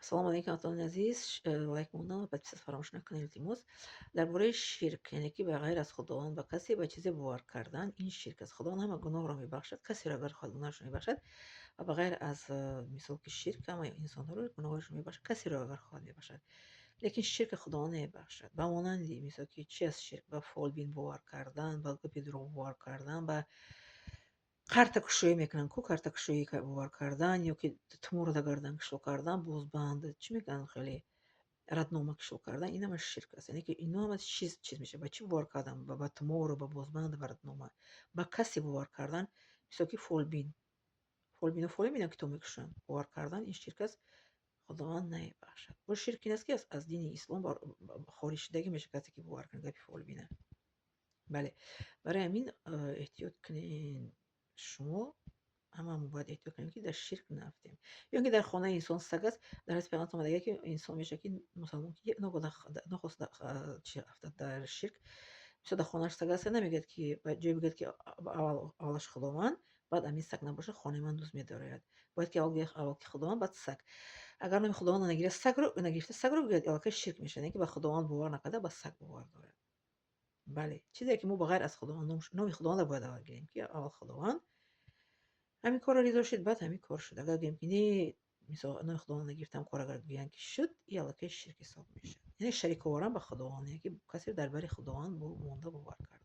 Ассалому алайкум, ҳамватанони азиз. Лайк мондан ва подписаться фаромӯш накунед, илтимос. Дар бораи ширк, яъне ки ба ғайр аз Худованд ба касе, ба чизе бовар кардан, ин ширк аст. Худованд ҳама гуноҳро мебахшад, касеро агар хоҳад, гуноҳашро мебахшад ва ба ғайр аз мисол ки ширк, ҳамаи инсонҳоро гуноҳҳояшро мебахшад, касеро агар хоҳад, мебахшад. Лекин ширка Худованд намебахшад. Ба монанди мисол ки чи аст ширк? Ба фолбин бовар кардан, ба гапи дурӯғ бовар кардан, ба картакушоӣ мекунанд ку, картакушоӣ бовар кардан ё ки туморро дар гардан кишло кардан, бозбанд, чӣ мегӯянд, хеле раднома кишло кардан, ин ҳама ширк аст. Яъне ки ино ҳама чиз мешавад. Ба чӣ бовар кардан? Ба тумору, ба бозбанду ба раднома. Ба касе бовар кардан, мисол ки фолбин. Фолбино фоле мебинанд, китоб мекушанд. Бовар кардан ин ширк аст, Худованд намебахшад. Боз ширк ин аст, ки аз дини ислом хориҷ шудагӣ мешавад касе, ки бовар кунад гапи фолбина. Бале, барои ҳамин эҳтиёт кунед, шумо ҳамамо бояд эҳтиёт кунем, ки дар ширк наафтем. Ё ин ки дар хонаи инсон саг аст, дар ҳадиси Пайғамбар омадагӣ, ки инсон мешавад, ки мусалмон ки нохост чи афтад дар ширк. Мисол, дар хонааш саг аст, намегӯяд, ки ба ҷое бигӯяд, ки аввалаш Худованд, баъд амин саг набошад, хонаи ман дӯст медорояд. Бояд ки аввал гӯяд, аввал ки Худованд, баъд саг. Агар номи Худовандро нагирад, сагро нагирифта, сагро бигӯяд, аллакай ширк мешавад, яъне ки ба Худованд бовар накарда, ба саг бовар дорад. Бале, чизе ки мо ба ғайр аз Худованд, номи Худовандро бояд аввал гирем, ки аввал Худованд ҳамин корро ризо шуд, баъд ҳамин кор шуд. Агар гӯем, ки не, мисол, номи Худованд нагирифтам, кор агар гӯянд, ки шуд, ин аллакай ширк ҳисоб мешавад. Яъне шариковаран ба Худованд, яъне ки касеро дар бари Худованд монда бовар кардан.